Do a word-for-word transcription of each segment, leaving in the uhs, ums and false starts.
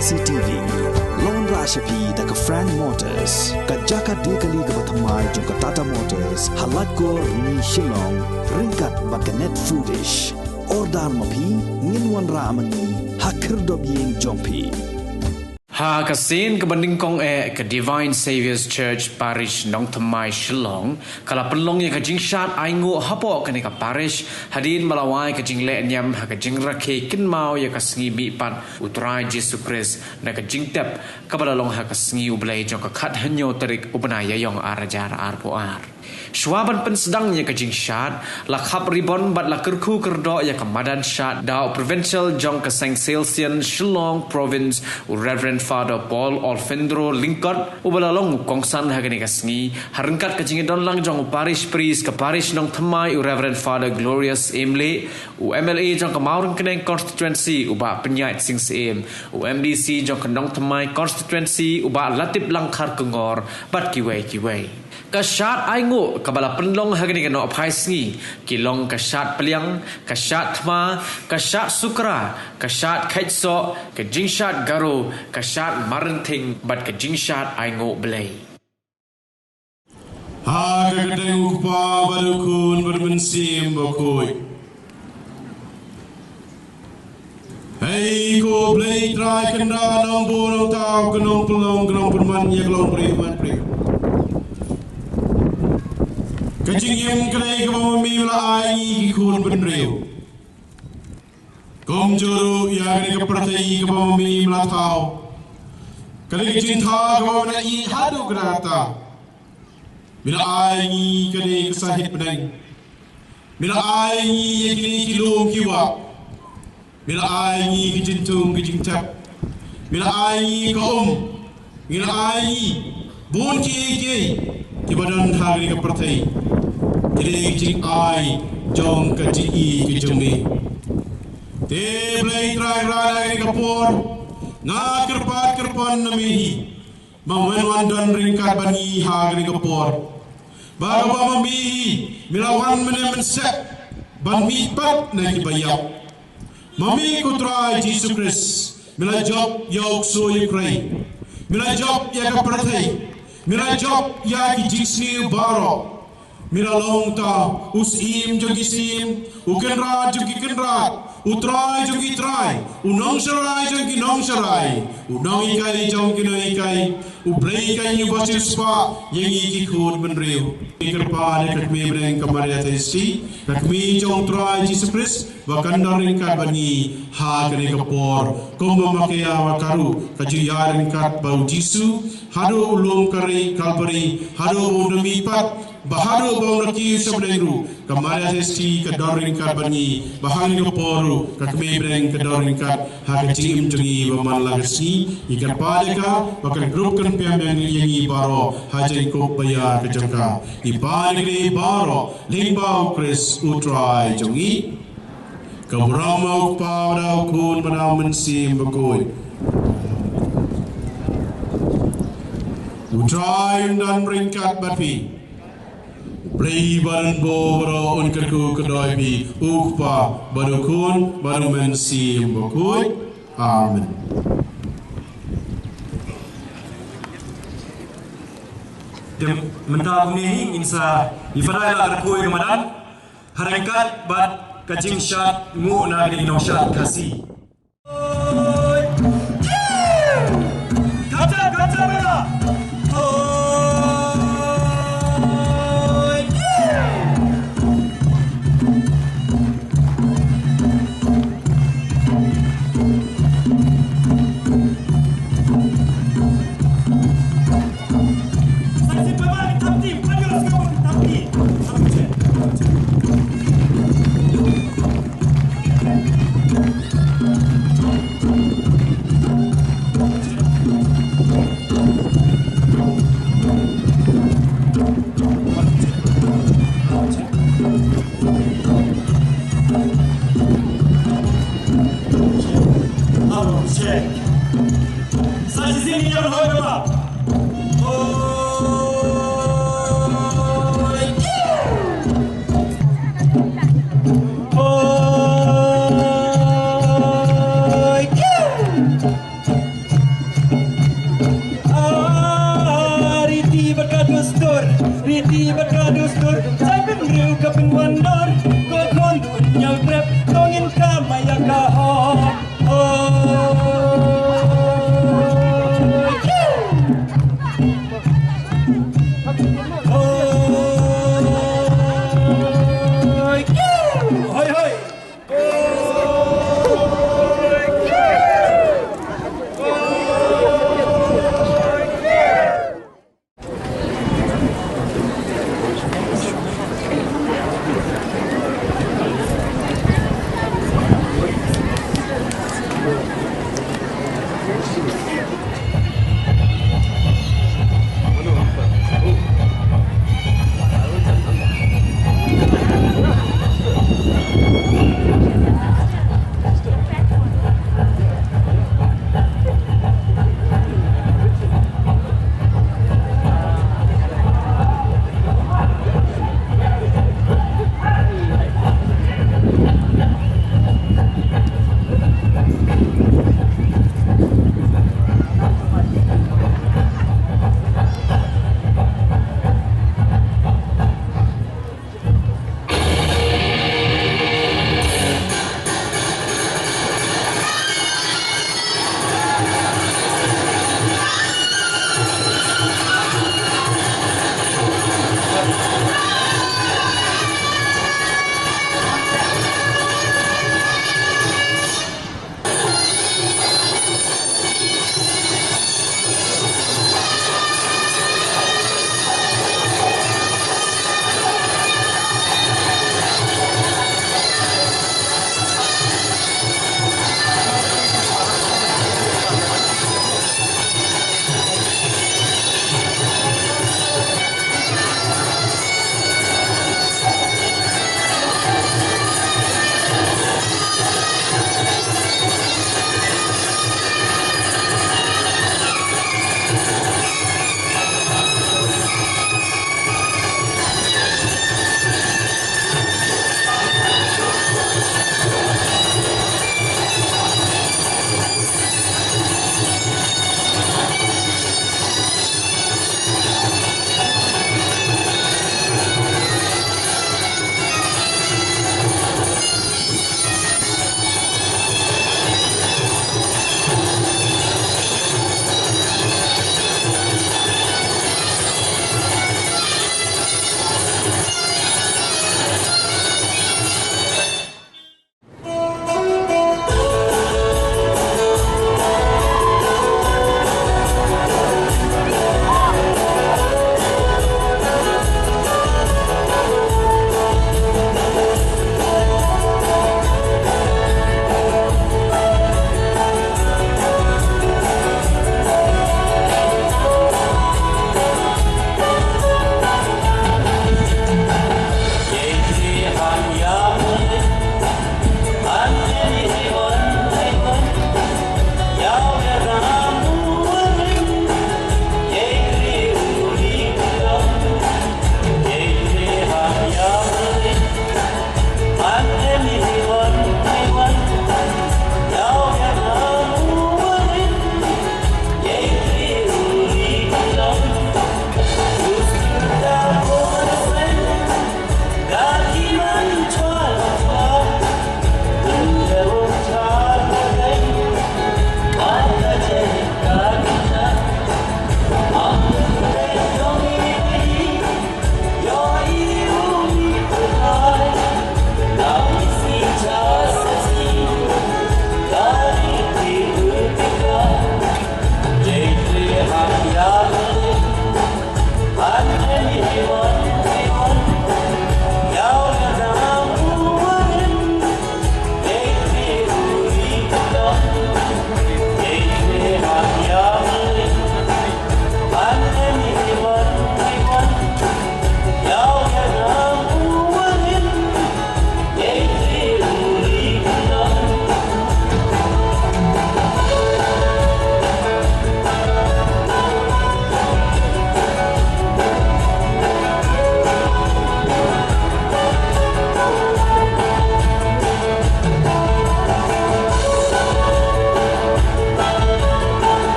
C T V. Long ra sha phi da ka Frank Motors, ka jaka de kali kaba thymmai jong ka Tata Motors, ha Laitkor Rni Shillong, ryngkat bad ka Net Foodish. Order ma phi, ngin wanrah ma ngi ha khyrdop ïing jong phi. Ha ka sien kaba nyngkong eh, ka Divine Saviour's Church Parish Nongthymmai Shillong ka la pynlong ïa ka jingshad ainguh hapoh kane ka parish, hadien ba la wai ka jingleh niam ha ka jingrakhe kynmaw ïa ka sngi mihpat U Trai Jisu Khrist, na ka jingtep kaba la long ha ka sngi U Blei jong ka khathynñiew tarik u bnai Ïaiong ar hajar arphew ar. Shuwa ban pynsdang ïa ka jingshad, la khap ribon bad la kyrkhu kyrdoh ïa ka madan shad da u Provincial jong ka Seng Salesian Shillong Province, u Reverend Father Paul Alfendro Lyngkot, uba la long u kongsan ha kane ka sngi, ha ryngkat ka jingïadonlang jong u Parish Priest ka Parish Nongthymmai, u Reverend Father Glorious Emley, u M L A jong ka Mawryngkneng Constituency, u Bah Pynïaid Sing Syiem, u M D C jong ka Nongthymmai Constituency, u Bah Latip Langkhar Kongor, bad kiwei kiwei. Ka shad ainguh kaba la pynlong ha kane ka nohphai sngi ki long ka shad pliang, ka shad thma, ka shad sukra, ka shad khaitsoh, ka jingshad Garo, ka shad marynthing bad ka jingshad ainguh Blei. Ha ka kyrteng U Kpa bad U Khun bad U Mynsiem Bakhuid. Hei ko Blei Trai Kynrad Nongbuh Nongthaw, ka Nongpynlong ka Nongpynman ïa ka longbriew manbriew. Ka jingim ka dei kaba ma me la ai ngi ki khun bynriew. Kumjuh ruh ïa kane ka pyrthei kaba ma me la thaw. Ka dei ka jingthaw kaba ma me la ïeit haduh katta. Me la ai ngi kane ka sahit bneng. Me la ai ngi ïa kine ki lum ki wah. Me la ai ngi ki jingthung ki jingthep. Me la ai ngi ka um. Me la ai ngi bun kiei kiei kiba don ha kane ka pyrthei. Ki dei ki jingai jong ka jingïeit ka jong me. Te Blei Trai Kynrad, ha kane ka por nga kyrpad kyrpan na me hi. Ba men wan don ryngkat bad ngi ha kane ka por. Ba kaba ma me hi me la wan mynne mynsep ban mihpat na kiba ïap. Ma me ko Trai Jisu Khrist me la jop ïa u ksuid u krei. Me la jop ïa ka pyrthei. Me la jop ïa ki jingsniew baroh. Me la long uta u Syiem jong ki syiem, u Kynrad jong ki kynrad, u Trai jong ki trai, u Nongsharai jong ki nongsharai, u Nonghikai jong ki nonghikai, u Blei keiñ uba siewspah ïa ngi ki khun bynriew. Ngi kyrpad ïa ka Kmie bneng ka Maria Theisotti, ka Kmie jong u Trai Jisu Khrist, ba kan don ryngkat bad ngi ha kane ka por. Kumba ma ka ïa wa ka ruh ka ju ïaid ryngkat bad u Jisu haduh u lum ka ri Kalbari, haduh u da mihpat, ba haduh ba un da kiew sha bneng ruh ka Maria Theisotti ka don ryngkat bad ngi, ba ha kane ka por ruh ka Kmie bneng ka don ryngkat ha ka jingim jong ngi ba man la ka sngi. Ngi kyrpad ïa ka ba kan rup kan pynbiang ïa ngi baroh ha jingkup ba ïa ka jong ka. Ngi pan ïa kane baroh lyngba u Khrist u Trai jong ngi. Ka burom u Kpa, u Khun bad u Mynsiem Bakhuid. U Trai un don ryngkat bad phi. U Blei ba donbor baroh un kyrkhu kyrdoh ïa phi, u Kpa bad u Khun bad u Mynsiem Bakhuid. Amen. Te mynta kumne hi ngin sa ïa pynlong ïa ka kyrkhu ïa ka madan. Ha ryngkat bad ka jingshad nguh na ka dei nongshad Khasi.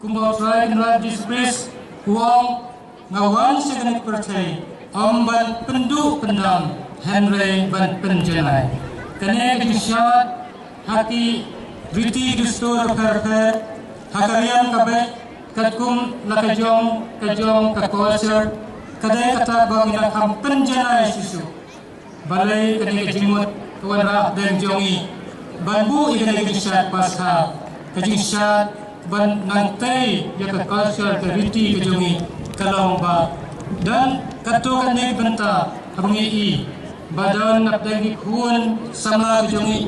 Kumba U Trai Kynrad Jisu Khrist u ong, nga wan sha kane ka pyrthei ym ban pynduh pyndam hynrei ban pynjanai. Kane ka jingshad ha ki riti dustur bapher bapher ha ka riam ka beit katkum la ka jong ka jong ka culture, ka dei kata ba ngi la kham pynjanai shisha. Balei kane ka jingmut ka wanrah dang jong ngi ban buh ïa kane ka jingshad Paskha, ka jingshad ban nangtei ïa ka culture, ka riti ka jong ngi, ka long ba don katto katne ki bynta haba ngi i ba don napdeng ki khun samla ka jong ngi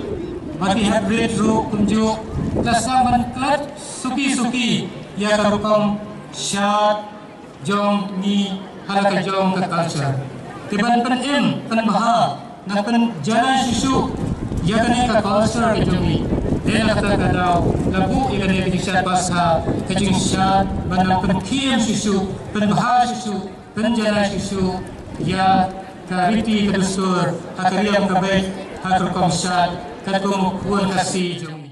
ba ki hep rit ruh kumjuh, la sdang ban klet suki suki ïa ka rukom shad jong ngi ha la ka jong ka culture. Te ban pynim, pynbha, nang pynjanai shisha ïa kane ka culture ka jong ngi. Te na kata ka daw la buh ïa kane ka jingshad Paskha, ka jingshad ban nang pynkhiam shisha, pynbha shisha, pynjanai shisha ïa ka riti ka dustur ha ka riam ka beit, ha ka rukom shad katkum u khun Khasi jong ngi.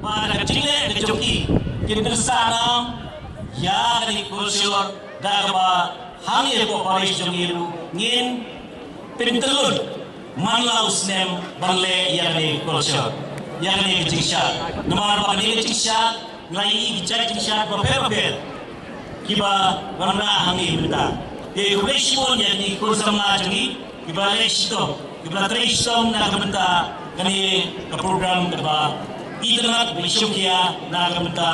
Ba da ka jingleh ka jong ki, kin pynsah noh ïa kane ka culture da kaba hangne hapoh parish jong ngi ruh ngin pyntyllun man la u snem ban leh ïa kane ka culture, ïa kane ka jingshad. Namar ba kane ka jingshad ngi la ïohi ki jait jingshad bapher bapher kiba wanrah hangne mynta. Te khublei shibun ïa kine ki khun samla jong ngi kiba leh shitom, kiba trei shitom na ka bynta kane ka program kaba itynnad ba i shongkhia na ka bynta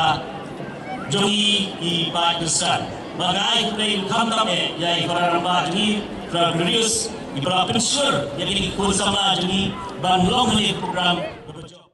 jong i, i paid Khristan. Ba nga ai khublei khamtam eh ïa i para rangbah jong ngi, para Glorious, i para pynshlur ïa kine ki khun samla jong ngi ban long kane ka program kaba jop.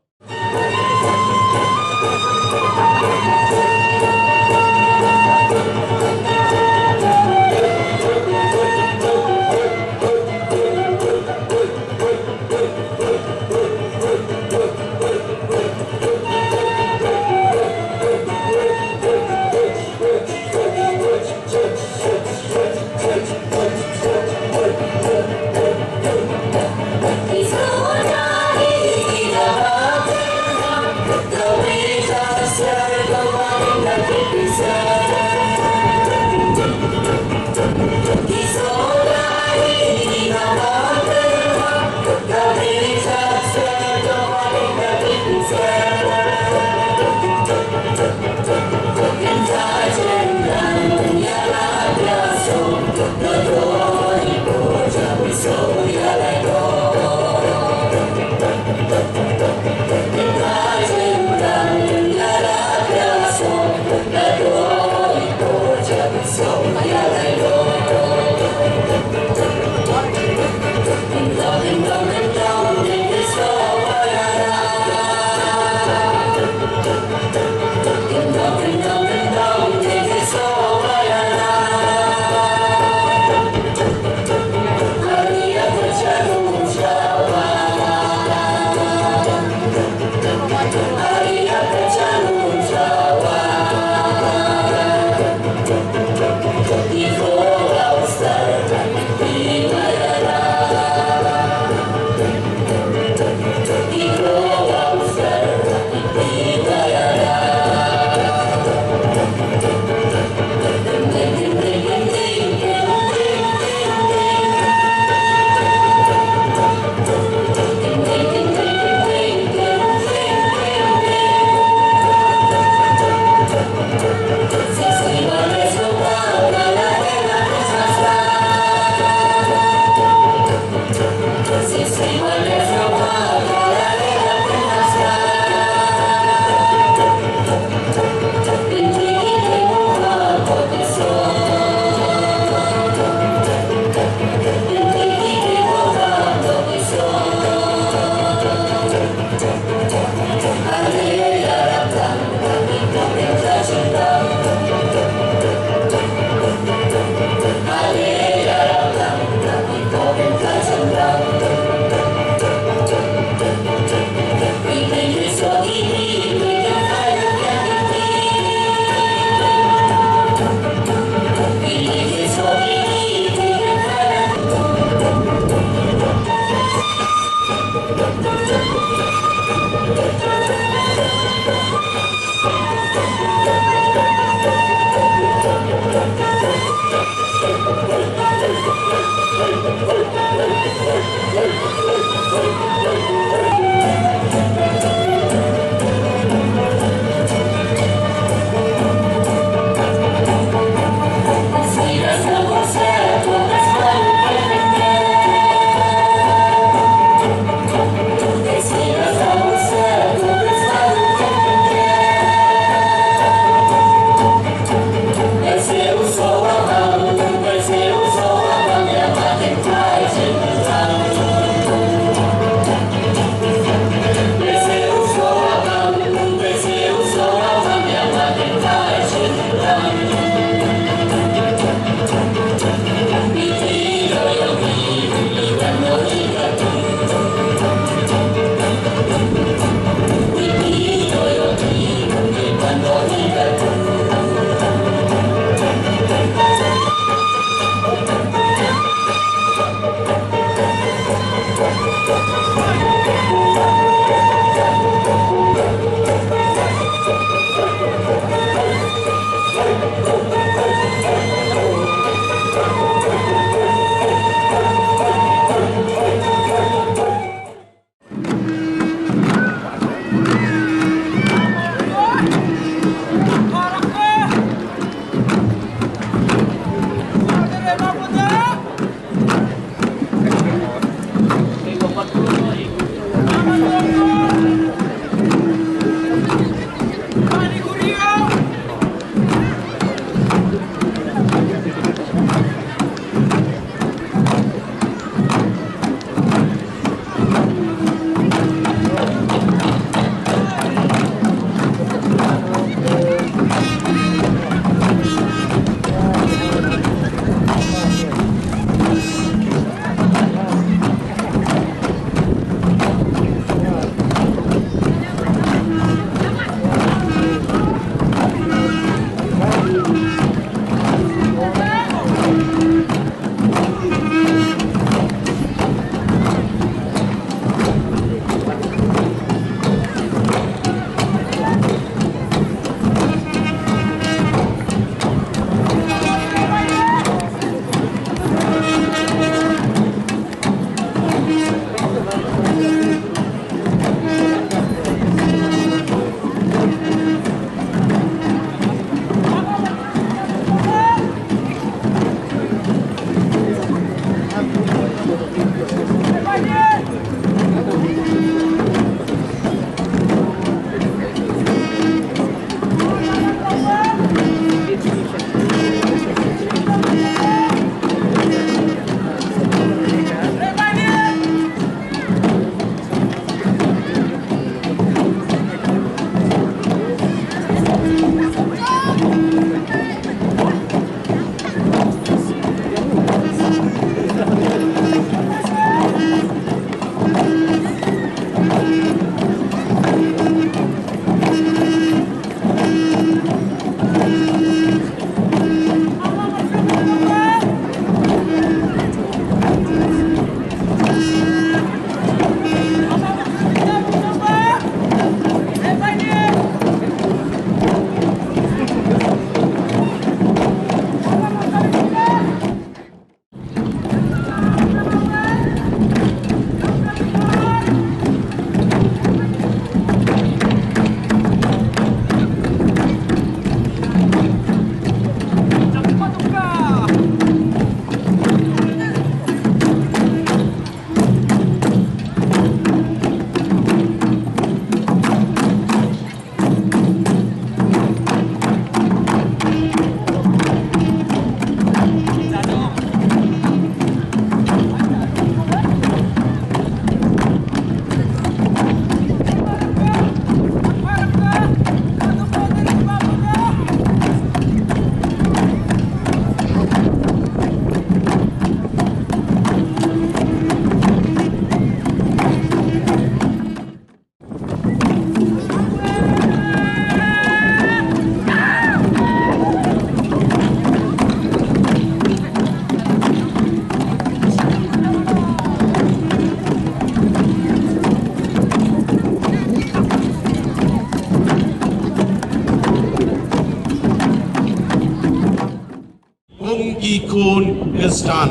Khristan.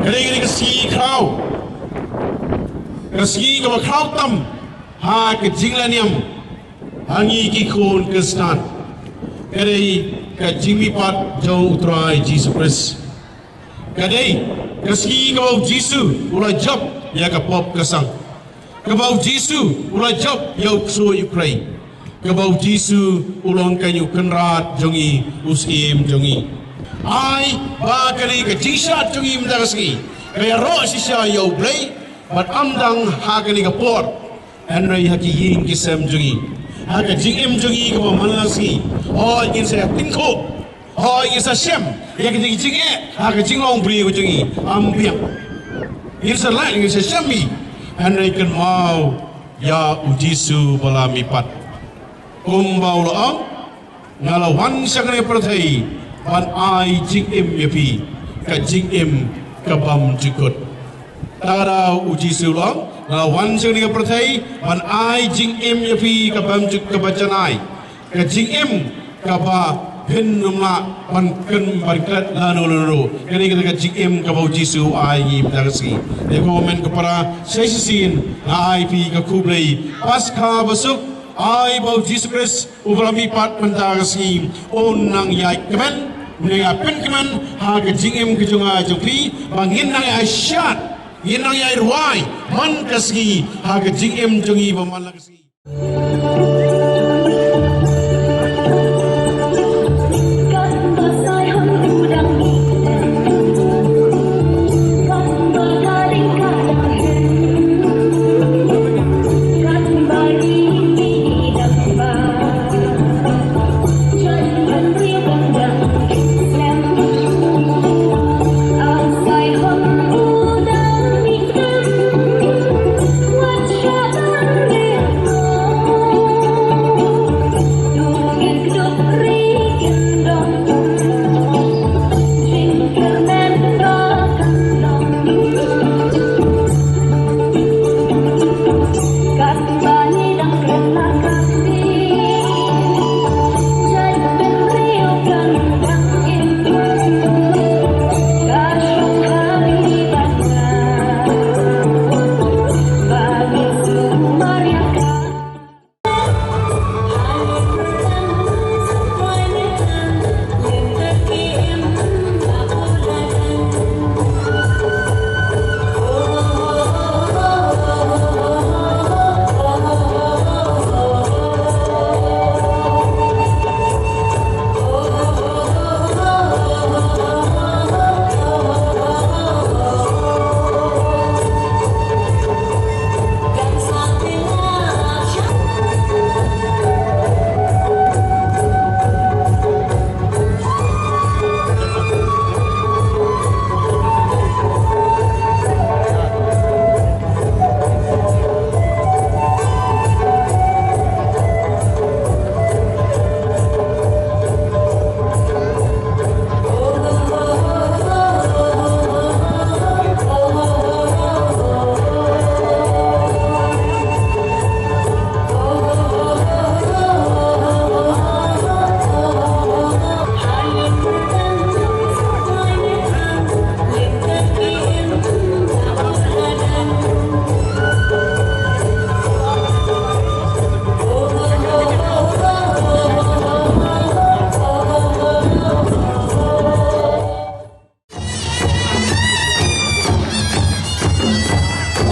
Ka dei ka sngi khraw, ka sngi kaba khraw tam ha ka jinglehniam ha ngi ki khun Khristan. Ka dei ka jingmihpat jong U Trai Jisu Khrist. Ka dei ka sngi kaba U Jisu u la jop ïa ka pop ka sang, kaba U Jisu u la jop ïa u ksuid u krei, kaba U Jisu u long kane u kynrad jong ngi, u syiem jong ngi. Ai ba kane ka jingshad jong ngi mynta ka sngi ka ïaroh shisha ïa U Blei, bad ym tang ha kane ka por, hynrei ha ki ïing ki sem jong ngi, ha ka jingim jong ngi kaba man la ka sngi. Hooid, ngin sa ïa tyngkhuh, hooid, ngin sa shem ïa ka jing, jingeh ha ka jinglong briew jong ngi. Ym biang, ngin sa lait, ngin sa shem hi, hynrei kynmaw ïa U Jisu ba la mihpat. Kumba u la ong, nga la wan sha kane ka pyrthei ban ai jingim ïa phi, ka jingim ka bym jukut. Te U Jisu u la ong, nga la wan sha kane ka pyrthei ban ai jingim ïa phi ka bym juk, ka ba janai, ka jingim kaba phin ym lah ban kyn, ban klet lano lano. Kane ka dei ka jingim kaba U Jisu u ai ngi mynta ka sngi. Te ko hynmen ko para, sa shisien nga ai phi ka khublei Paskha basuk. Ai ba U Jisu Khrist uba la mihpat mynta ka sngi un nang ïai kmen, un nang ïai pynkmen ha ka jingim ka jong nga jong phi, ba ngin nang ïai shad, ngin nang ïai rwai man ka sngi ha ka jingim jong ngi ba man la ka sngi.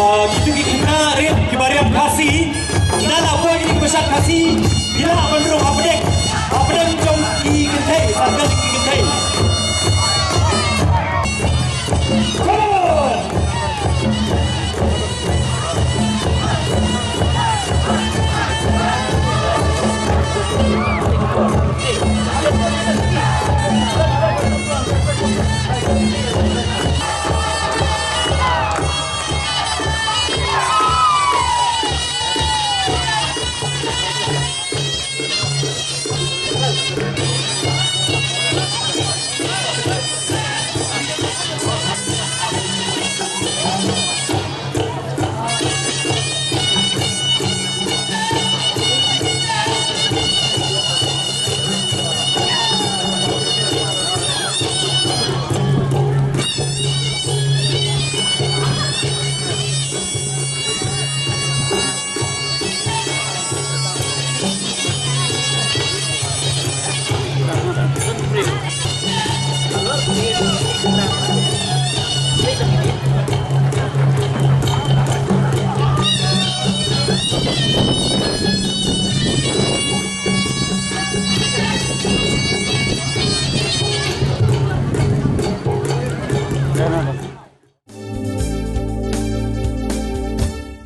Ah, kito ki khynnah rit kiba riam Khasi, ki la poi ki khynnah Khasi, ki la ban rung hapdeng, hapdeng jong ki kynthei, sarkar ki kynthei.